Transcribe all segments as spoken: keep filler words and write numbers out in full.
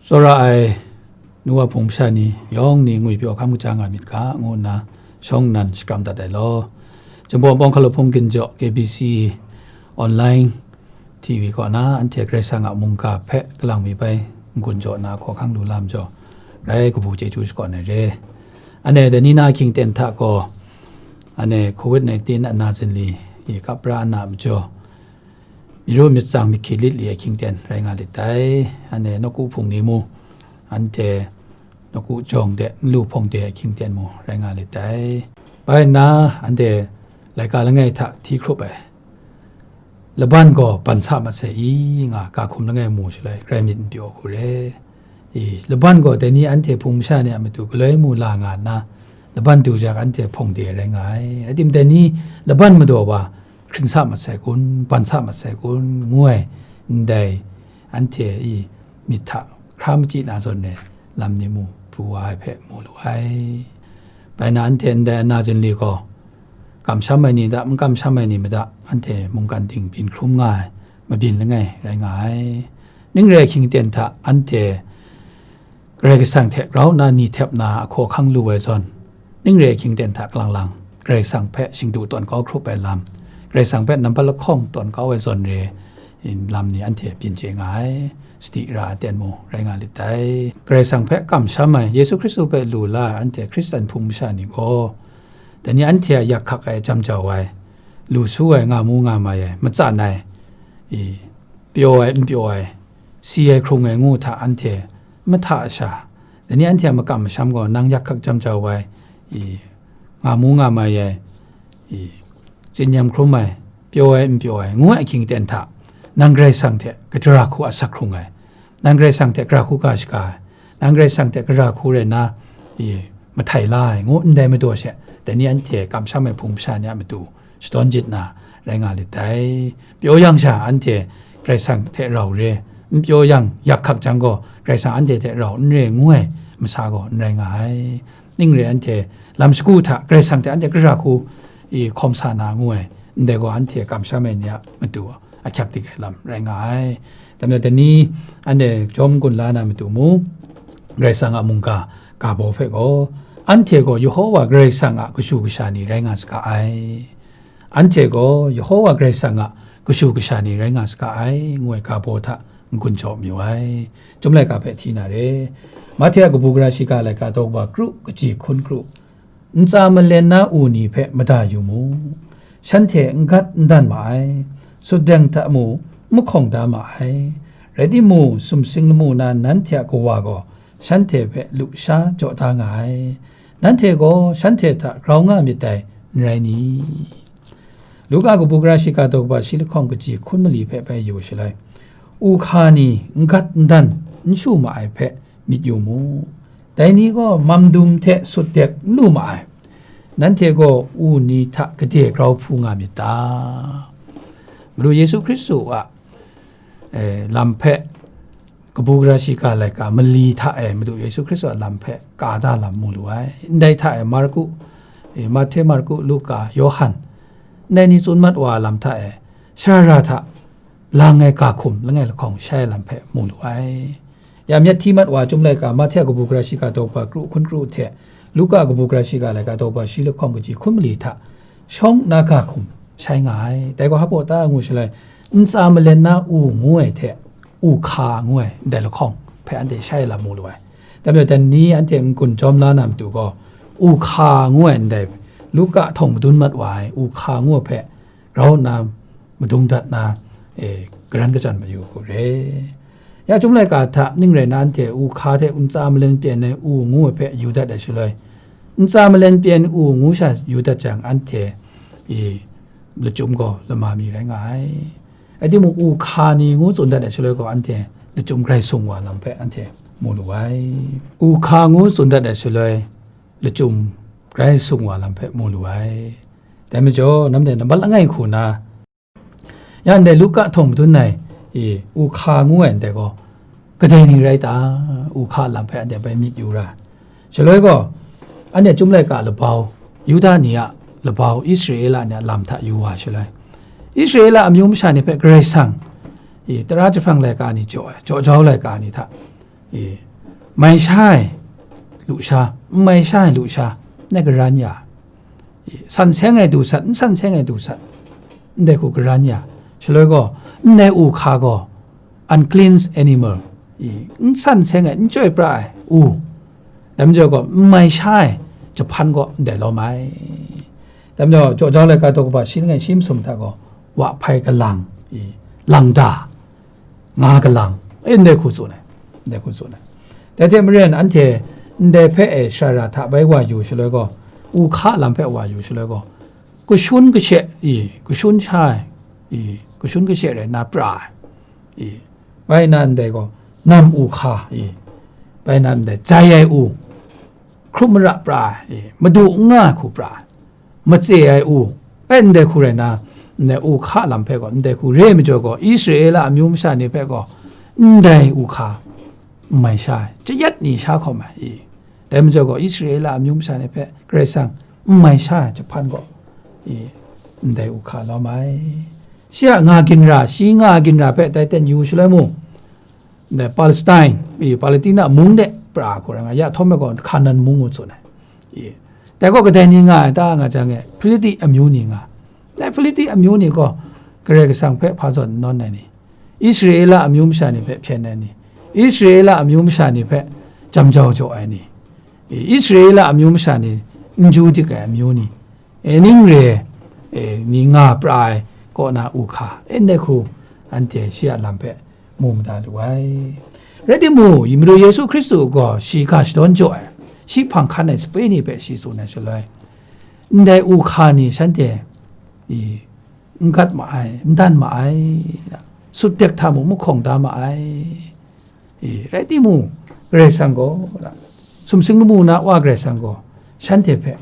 Tsawra ai nu wa hpung masha ni yawng ni ngwi pyaw hkam kaja nga myit ga, ngu nna shawng nnan shakram dat ai law. Jumbaw Pawng Hkalaw Hpung Ginjaw K B C online T V kaw na anhte Karai Kasang a mungga hpe kalang mi bai n-gun jaw na hkaw hkang lu lam jaw, rai kabu chyeju shakawn ai re. Anhte dai ni na ahkying ten hta gaw, anhte covid nineteen ana zinli i kap ra na majaw, myi ru myit tsang myit hkyi lit li ahkying ten rai nga lit dai. Anhte nawku hpung ni mu, anhte nawku jawng de nlu hpawng de ahkying ten mu rai nga lit dai. Bai nna, anhte laika langai hta hti hkrup ai, laban gaw ban sa mat sai i nga, ga hkum langai mu shaloi, grai myit n pyaw hku re. I, laban gaw dai ni anhte hpung masha ni a matu galoi mu la nga nna, laban du jang anhte hpawng de rai nga ai. Rai timung, dai ni laban madaw wa hkring sa mat sai kun, ban sa mat sai kun, ngu ai, ndai anhte i myit hta hkra machyi na zawn re, lam ni mu pru wa ai hpe mu lu ai. Bai na anhte ndai ana zinli gaw, kamsham ai ni da, n kamsham ai ni mada, anhte mungkan ting byin hkrum nga ai, mabyin langai rai nga ai. Ning re ahkying ten hta anhte Karai Kasang hte grau nna ni htep na ahkaw ahkang lu ai zawn, ning re ahkying ten hta kalang lang, Karai Kasang hpe shingdu tawn kau hkrup ai lam, Karai Kasang hpe nampat lahkawng tawn kau ai zawn re, lam ni anhte byin chye nga ai, sadi ra ai ten mu rai nga lit dai. Karai Kasang hpe kamsham ai, Yesu Hkristu hpe lu la ai anhte Hkristan hpung masha ni gaw, dai ni anhte a yak hkak ai, jam jau ai, lu su ai, nga mu nga mai ai, matsan ai, i, pyaw ai, n pyaw ai, si ai, hkrung ai ngu hta anhte mahta sha, dai ni anhte a makam masham gaw nang yak hkak jam jau ai, i, nga mu nga mai ai, i, tsin yam hkrum ai, pyaw ai, n pyaw ai, ngu ai ahkying ten hta, nang Karai Kasang hte gadara hku asak hkrung ai, nang Karai Kasang hte gara hku ga shaga ai, nang Karai Kasang hte gara hku rai nna, i, mahtai la ai, ngu ndai madaw she, dai ni anhte kamsham ai hpung masha ni a matu shadawn jit na rai nga lit dai. Pyaw yang sha, anhte Karai Kasang hte rau re, n pyaw yang, yak hkak jang gaw, Karai Kasang anhte hte rau n re ngu ai masa gaw n rai nga ai. Ning re anhte lam shagu hta Karai Kasang hte anhte gara hku i hkawm sa na ngu ai, ndai gaw anhte kamsham ai ni a matu ahkyak dik ai lam rai nga ai. Dai majaw, dai ni anhte jawm gun la na matu mu, Karai Kasang a mungga ga baw hpe gaw, anhte gaw Yehowa Karai Kasang a kashu kasha ni rai nga saga ai. Anhte gaw Yehowa Karai Kasang a kashu kasha ni rai nga saga ai, ngu ai ga baw hta n-gun jaw mayu ai. Chyum laika hpe hti na re. Mahte a kabu gara shiga laika daw kaba kru, kaji hkun kru. Ntsa malen na u ni hpe mada yu mu. Shanhte n gat n dan ma ai. Sutdeng hta mu, n mahkawng da ma ai. Rai timung, sumsing lamu na nanhte a Kawa gaw shanhte hpe lusha jaw da nga ai. Nanhte gaw shanhte hta grau nga myit dai, n rai ni? Luka kabu gara shiga daw kaba shi lahkawng kaji hkun mali hpe bai yu shaloi, u hka ni n gat n dan n shu ma ai hpe myit yu mu. Dai ni gaw mamdum hte sutdek n lu ma ai. Nanhte gaw u ni hta gade grau hpu nga myit ta? Madu Yesu Hkristu a, eh, lam hpe, kabu gara shiga laika mali hta e Madu Yesu Hkristu a lam hpe ka da lam mu lu ai. Ndai hta e Marku, eh, Mahte, Marku, Luka, Yawhan, ndai ni tsun mat wa lam hta e, shara ra hta lang ai ga hkum langai lahkawng shai ai lam hpe mu lu ai. Ya myit hti mat wa Chyum laika Mahte a kabu gara shiga daw kaba kru hkun kru hte, Luka a kabu gara shiga laika daw kaba shi lahkawng kaji hkun mali hta shawng nna ga hkum shai nga ai. Dai gaw hpa ta ngu shaloi, ntsa malen na u ngu ai hte, u hka ngu ai, ndai lahkawng hpe anhte shai lam mu lu ai. Dai majaw, dai ni anhte n-gun jawm la na matu gaw, u hka ngu ai ndai, Luka htawng madun mat wa ai, u hka ngu ai hpe grau nna madung dat na, e, garan kachyan mayu hku re. Ya Chyum laika hta ning rai na, anhte u hka hte ntsa malen pyen ai u ngu ai hpe yu dat ai shaloi, ntsa malen pyen u ngu sha yu dat jang, anhte, e, lachyum gaw lama mi rai nga ai. Rai timung, u hka ni ngu tsun dat ai shaloi gaw, anhte lachyum grai sung wa lam hpe anhte mu lu ai. U hka ngu tsun dat ai shaloi, lachyum grai sung wa lam hpe mu lu ai. Dai majaw, namde nambat langai hku na, ya ndai Luka htawng madun ai, e, u hka ngu ai ndai gaw, kadai ni rai ta? U hka lam hpe anhte bai myit yu ra. Shaloi gaw, anhte Chyum laika labau, Yuda ni a labau, Israela ni a lam hta yu wa shaloi, Israela amyu masha ni hpe Karai Kasang, e, tara jahprang laika ni jaw ai, jaw jau laika ni hta, E, mai sha ai lusha, n mai sha ai lusha, ndai garan ya, e, san seng ai du sat, n san seng ai du sat, ndai hku garan ya, shaloi gaw, ndai u hka gaw, unclean animal, e, n san seng ai, n chyoi pra ai u, dai majaw gaw, n mai sha ai jahpan gaw ndai lawm ai. Dai majaw, jaw jau laika daw kaba shi langai shi masum hta gaw, wa hpai galang, e, langda, nga galang, e, ndai hku tsun ai, ndai hku tsun ai. Dai hte maren anhte ndai hpe e shara ra hta bai wa yu shaloi gaw, u hka lam hpe wa yu shaloi gaw, kashun kashe, i, kashun sha ai, i, kashun kashe rai nna pra ai, i, bai na ndai gaw, nam u hka, i, bai na ndai, jai ai u, hkrum mara pra ai, i, madu n nga ai hku pra ai, matse ai u, e, ndai hku rai nna, ndai u hka lam hpe gaw, ndai hku re ai majaw gaw, Israela amyu masha ni hpe gaw, ndai u hka n mai sha ai, chayat ni sha hkawm ai, i, dai majaw gaw, Israela amyu masha ni hpe Karai Kasang n mai sha ai jahpan gaw, i, ndai u hka lawm ai. Shi a nga ginra, shi nga ginra hpe dai ten yu shaloi mung, ndai Palestine, i, Palestina mung de pra hku rai nga, ya htawm ai gaw Hkanan mung ngu tsun ai. I, dai gaw kadai ni nga ai ta nga jang e, Hpiliti amyu ni nga. Dai Hpiliti amyu ni gaw Karai Kasang hpe hpa zawn n nawn ai ni, Israela amyu masha ni hpe hpyen ai ni, Israela amyu masha ni hpe jam jau jaw ai ni, i, Israela amyu masha ni n ju dik ai amyu ni, e, ning re, e, ni nga pra ai kaw na u hka, e, ndai hku anhte shi a lam hpe mu mada lu ai. Rai timung, Madu Yesu Hkristu gaw shi ga shadawn jaw ai, shi hpang hkan ai sape ni hpe shi tsun ai shaloi, ndai u hka ni shanhte, i, n gat ma ai, n dan ma ai, sutdek hta mung mahkawng da ma ai. E, rai timung, Karai Kasang gaw, sumsing lamu na Wa Karai Kasang gaw, shanhte hpe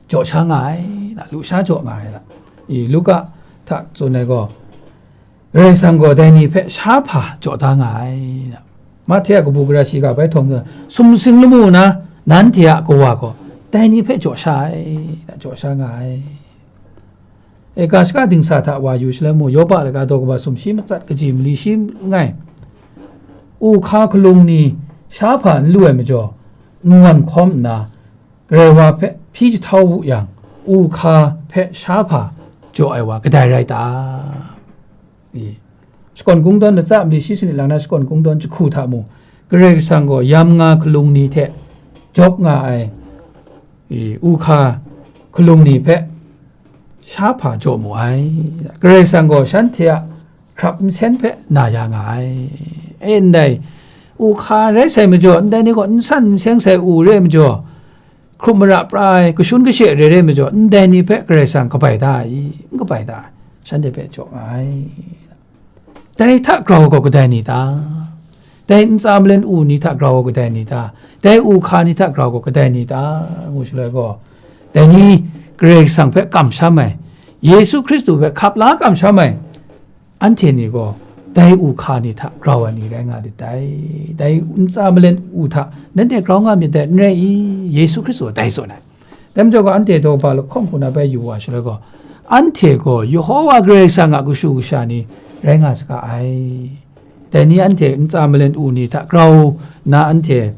jaw sha nga ai, lusha jaw nga ai, e, Luka hta tsun ai gaw, Karai Kasang gaw dai ni hpe sha hpa jaw da nga ai, Mahte a kabu gara shiga bai htawng, sumsing lamu na nanhte a Kawa gaw, dai ni hpe jaw sha ai, jaw sha nga ai. Eka shaka dingsa hta wa yu shaloi mung, Yoba laika daw kaba sumshi matsat kaji mali shi nngai, u hka hkalung ni sha hpa n lu ai majaw, n wan hkawm nna, Karai wa hpe hpyi jahtau wu yang, u hka hpe sha hpa jaw ai wa kadai rai ta? I, shakawn kungdawn latsa mali shi sanit lang na shakawn kungdawn jahku hta mung, Karai Kasang gaw yam nga hkalung ni hte jawp nga ai, i, u hka hkalung ni hpe sha hpa jaw mu ai. Karai Kasang gaw shanhte a hkrap nsen hpe na ya nga ai. E ndai, u hka rai sai majaw, ndai ni gaw n san n seng sai u re ai majaw, hkrum mara pra ai, kashun kashe re re ai majaw, ndai ni hpe Karai Kasang kabai da ai, n kabai da ai, shanhte hpe jaw nga ai. Dai hta grau gaw kadai ni ta? Dai ntsa malen u ni hta grau gaw kadai ni ta? Dai u hka ni hta grau gaw kadai ni ta? Ngu shaloi gaw, dai ni Karai Kasang hpe kamsham ai, Yesu Hkristu hpe hkap la kamsham ai, anhte ni gaw dai u hka ni hta grau ai ni rai nga lit dai. Dai ntsa malen u hta nanhte grau nga myit dai, n rai i? Yesu Hkristu gaw dai tsun ai. Dai majaw gaw, anhte daw ba lahkawng hku na bai yu wa shaloi gaw, anhte gaw Yehowa Karai Kasang a kashu kasha ni rai nga saga ai. Dai ni anhte ntsa malen u ni hta grau na anhte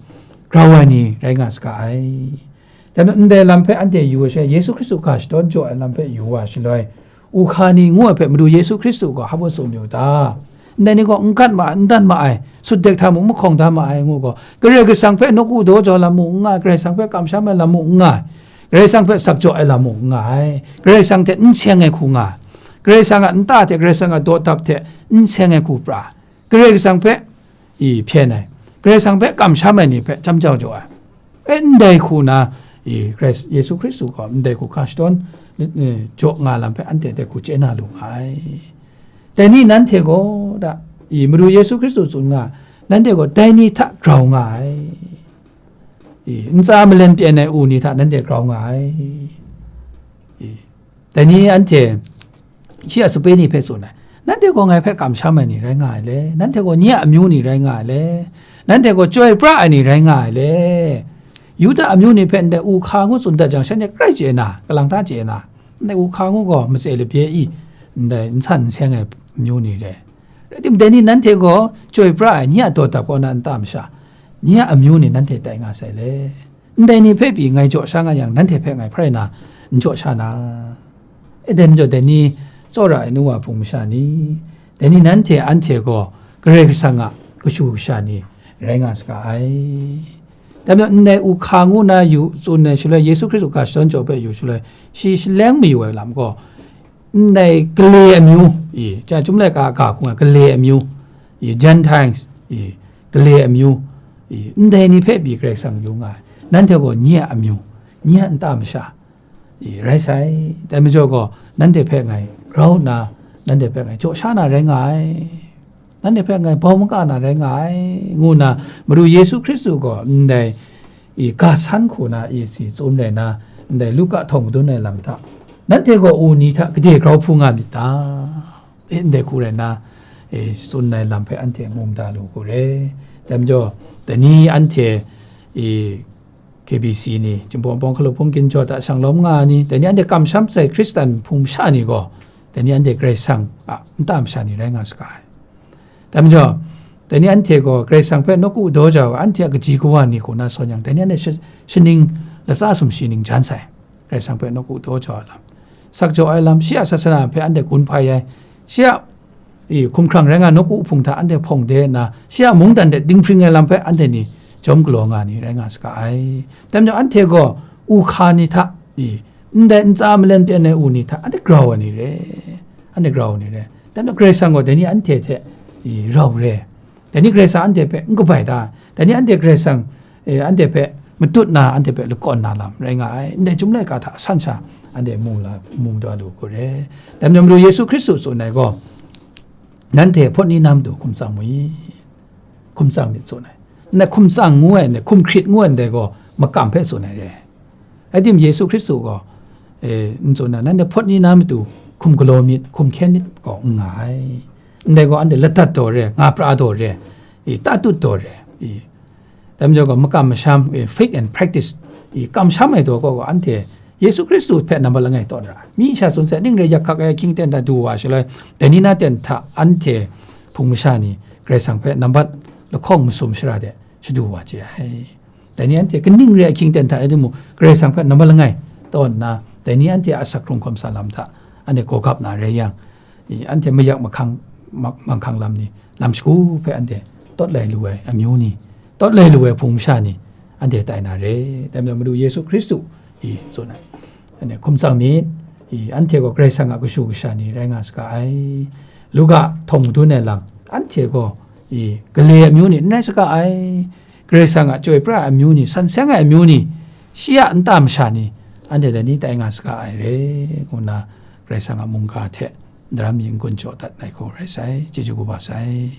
grau ai ni rai nga saga ai. Dai majaw, ndai lam hpe anhte yu wa shaloi, Yesu Hkristu ga shadawn jaw ai lam hpe yu wa shaloi, u hka ni ngu ai hpe Madu Yesu Hkristu gaw hpa baw tsun yu ta? Ndai ni gaw n gat ma ai, n dan ma ai, sutdek hta mung mahkawng da ma ai ngu gaw, Karai Kasang hpe nawku daw jau lam mung n nga ai, Karai Kasang hpe kamsham ai lam mung n nga ai, Karai Kasang hpe sakjaw ai lam mung n nga ai, Karai Kasang hte n seng ai hku nga ai, Karai Kasang a nta hte Karai Kasang a dawdap hte n seng ai hku pra ai, Karai Kasang hpe i hpyen ai, Karai Kasang hpe kamsham ai ni hpe jam jau jaw ai. E, ndai hku na, i, Karai, Yesu Hkristu gaw ndai hku hka shadawn, e, jaw nga lam hpe anhte dai hku chye na lu nga ai. Dai ni nanhte gaw, da, i, Madu Yesu Hkristu tsun nga, nanhte gaw dai ni hta grau nga ai. I, ntsa malen pyen ai u ni hta nanhte grau nga ai. I, dai ni anhte shi a sape ni hpe tsun ai, nanhte gaw ngai hpe kamsham ai ni rai nga ai le, nanhte gaw nye a amyu ni rai nga ai le, nanhte gaw chyoi pra ai ni rai nga ai le, Yuda amyu ni hpe ndai u hka ngu tsun dat jang, shanhte grai chye na, kalang hta chye na, ndai u hka ngu gaw matse labye i, ndai n san n seng ai amyu ni re, Tim dai ni nanhte gaw chyoi pra ai nye a daw dap kaw na nta masha, nye a amyu ni nanhte tai nga sai le. Ndai ni hpe pyi ngai jaw sha nga yang, nanhte hpe ngai hparai na n jaw sha na? E dai majaw, dai ni tsawra ai nu wa hpung masha ni, dai ni nanhte anhte gaw Karai Kasang a kashu kasha ni rai nga saga ai. Dai majaw, ndai u hka ngu na yu tsun ai shaloi, Yesu Hkristu ga shadawn jaw hpe yu shaloi, shi shaleng mayu ai lam gaw, ndai gale amyu, i, chyum laika a ga hkung ai gale amyu, i, Gentiles, i, gale amyu, i, ndai ni hpe pyi Karai Kasang yu nga ai. Nanhte gaw nye a amyu, nye a nta masha, i, rai sai. Dai majaw gaw, nanhte hpe ngai grau nna, nanhte hpe ngai jaw sha na rai nga ai. Nanhte hpe ngai bau maka na rai nga ai, ngu nna Madu Yesu Hkristu gaw ndai i ga san hku na i si tsun rai na, ndai Luka htawng madun ai lam hta, nanhte gaw u ni hta gade grau hpu nga myit ta? E, ndai hku rai na, e, tsun ai lam hpe anhte mu mada lu hku re. Dai majaw, dai ni anhte, e, K B C ni, Jinghpaw Wunpawng Hkalup Hpung Ginjaw hta shang lawm nga ai ni, dai ni anhte kamsham sai Hkristan hpung masha ni gaw, dai ni anhte Karai Kasang a nta masha ni rai nga saga ai. Dai majaw, dai ni anhte gaw Karai Kasang hpe nawku daw jau ai, anhte a kaji kawa ni hku na sawn yang, dai ni anhte sha-, shaning latsa sumshi ning jan sai. Karai Kasang hpe nawku daw jau ai lam, sak jaw ai lam, shi a sasana hpe anhte gun hpai ai, shi a, i, hkumhkrang rai nga nawku hpung hta anhte hpawng de nna, shi a mungdan de dinghpring ai lam hpe anhte ni jawm galaw nga ni rai nga saga ai. Dai majaw, anhte gaw u hka ni hta, i, ndai ntsa malen pyan ai u ni hta anhte grau ai ni re, anhte grau ai ni re. Dai majaw, Karai Kasang gaw dai ni anhte hte, i, rau re. Dai ni Karai Kasang anhte hpe n kabai ta? Dai ni anhte Karai Kasang, e, anhte hpe matut na, anhte hpe lakawn na lam rai nga ai. Ndai chyum laika hta san sha anhte mu la, mu mada lu hku re. Dai majaw, Madu Yesu Hkristu tsun ai gaw, nanhte hpawt ni na matu hkum tsang mu i, hkum tsang myit tsun ai. Ndai hkum tsang ngu ai, ndai hkum hkrit ngu ai ndai gaw makam hpe tsun ai re. Rai tim, Yesu Hkristu gaw, e, n tsun ai, nanhte hpawt ni na matu hkum galaw myit, hkum hkyen myit gaw n nga ai. Ndai gaw anhte ladat daw re, nga pra daw re, i, tatut daw re, i, dai majaw gaw makam masham, e, faith and practice, i, kamsham ai daw gaw, gaw anhte Yesu Hkristu hpe nambat langai tawn ra ai. Mi sha tsun sai, ning re yak hkak ai ahkying aten hta du wa shaloi, dai ni na ten hta anhte hpung masha ni Karai Kasang hpe nambat lahkawng masum shara de shadu wa chye ai. Dai ni anhte kaning re ahkying aten hta rai timung, Karai Kasang hpe nambat langai tawn nna, dai ni anhte a asak hkrung hkawm sa lam hta anhte gawgap na rai yang, i, anhte mayak mahkang, ma-, manghkang lam ni, lam shagu hpe anhte tawt lai lu ai amyu ni, tawt lai lu ai hpung masha ni, anhte tai na re. Dai majaw, Madu Yesu Hkristu, i, tsun ai. Anhte hkum tsang myit, i, anhte gaw Karai Kasang a kashu kasha ni rai nga saga ai. Luka htawng madun ai lam, anhte gaw, i, gale amyu ni n rai saga ai. Karai Kasang a chyoi pra ai amyu ni, san seng ai amyu ni, shi a nta masha ni, anhte dai ni tai nga saga ai re, ngu nna Karai Kasang a mungga hte daram ni n-gun jaw dat ai hku rai sai. Chyeju kaba sai.